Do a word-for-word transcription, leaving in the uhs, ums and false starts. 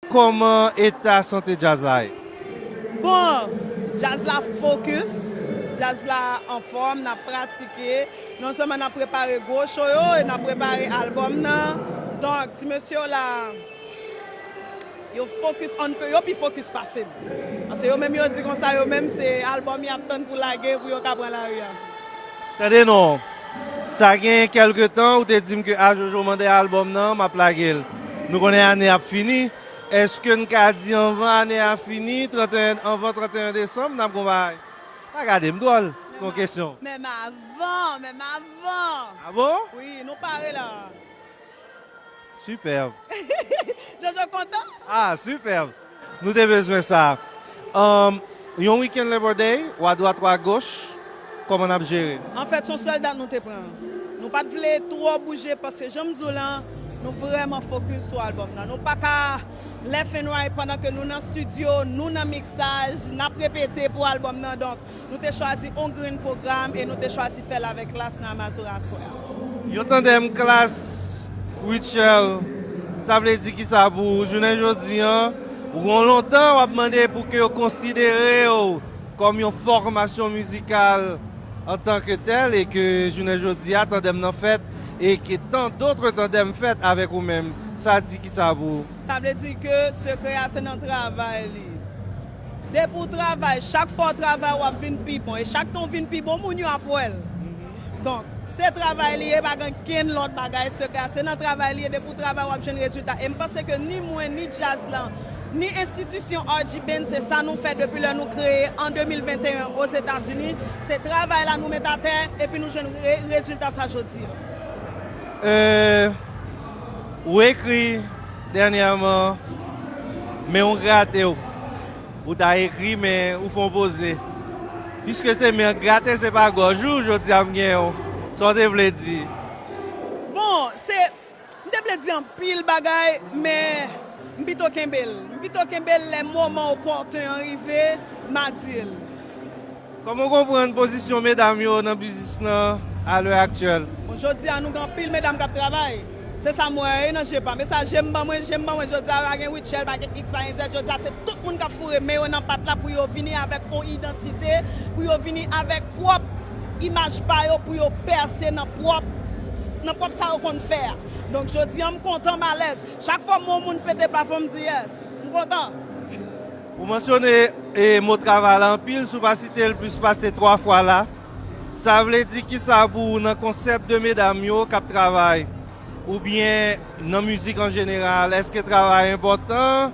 Kòman eta sante djaz la ye? Bon, djaz la focus, djaz la anfòm, n ap pratike. Non sèlman n ap prepare gwo show yo, e n ap prepare albòm nan. Donk, ti mesye yo la, yo focus on pe, yo pi focus pase m. Paske yo menm yo di konsa, yo menm se albòm y ap tann pou lage pou yo ka pran lari a. Tande non, sa gen kèlke tan ou te di m ke a Jojo mande albòm nan, m ap lage l. Nou konnen ane ap fini. Èske n ka di anvan ane a fini, trannteyen, anvan trannteyen desanm, n ap gon bagay? Pa gade m dwòl, se yon kesyon. Menm avan, menm avan. A bon? Wi, nou pare la. Sipèb. Jojo kontan? Ah, sipèb. Nou te bezwen sa. Um, yon weekend Labor Day, w adwat w agoch, kòman n ap jere? Anfèt, se yon sèl dat nou te pran. Nou pa t vle twò bouje paske jan m di w lan, nou vrèman focus sou albòm nan. Nou pa ka left and right pandan ke nou nan studio, nou nan miksaj, n ap repete pou albòm nan. Donk, nou te chwazi yon grenn pwogram e nou te chwazi fè l avèk klas nan Amazora aswè a. Yon tandèm klas, Rutshelle, sa vle di kisa pou ou? Jounen jodi an, ou gon lontan w ap mande pou ke yo konsidere w kòm yon fòmasyon mizikal antanke tèl e ke jounen jodi a tandèm nan fèt e ke tant d'autres tandèm fèt avèk ou menm. Sa di kisa pou ou? Sa vle di ke sekrè a se nan travay li. Depi w travay, chak fwa w travay w ap vin pi bon. E chak tan w vin pi bon, moun yo ap wè l. Donk, se travay li ye, pa gen kenn lòt bagay sekrè a. Se nan travay li ye, depi w travay w ap jwenn rezilta. E m panse ke ni mwen, ni djaz lan, ni enstitisyon R G Band, se sa nou fè depi lè nou kreye an de mil venteyen Ozetazini. Se travay la nou met atè, epi nou jwenn re- rezilta sa jodi a. Euh, ou ekri dènyèman, men ou grate w. Ou ta ekri, men ou fè w poze. Piske se men grate, se pa gòj ou, jodi a m gen w. Sa w te vle di? Bon, se, m te vle di anpil bagay, men m pito kenbe l. M pito kenbe l, lè moman opòten an rive, m a di l. Kòman w konprann pozisyon medam yo nan biznis nan a lè aktyèl? Bon, jodi a, nou gen anpil medam k ap travay. Se sa m wè nan je pa m. E sa je m ban mwen, je m ban mwen jodi a, pa gen Rutshelle, pa gen X, pa gen Z. Jodi a, se tout moun k ap foure men yo nan pat la pou yo vini avèk yon idantite, pou yo vini avèk pwòp imaj pa yo, pou yo pèse nan pwòp, nan pwòp sa yo konn fè a. Donk, jodi a, m kontan, m alèz. Chak fwa m wè yon moun pete plafon, m di, "Yes, m kontan." Ou mansyone e mo travay la anpil, si w pa site l plis pase twa fwa la. Sa vle di kisa pou ou nan konsèp de medam yo k ap travay? Oubyen nan mizik an jeneral, èske travay enpòtan?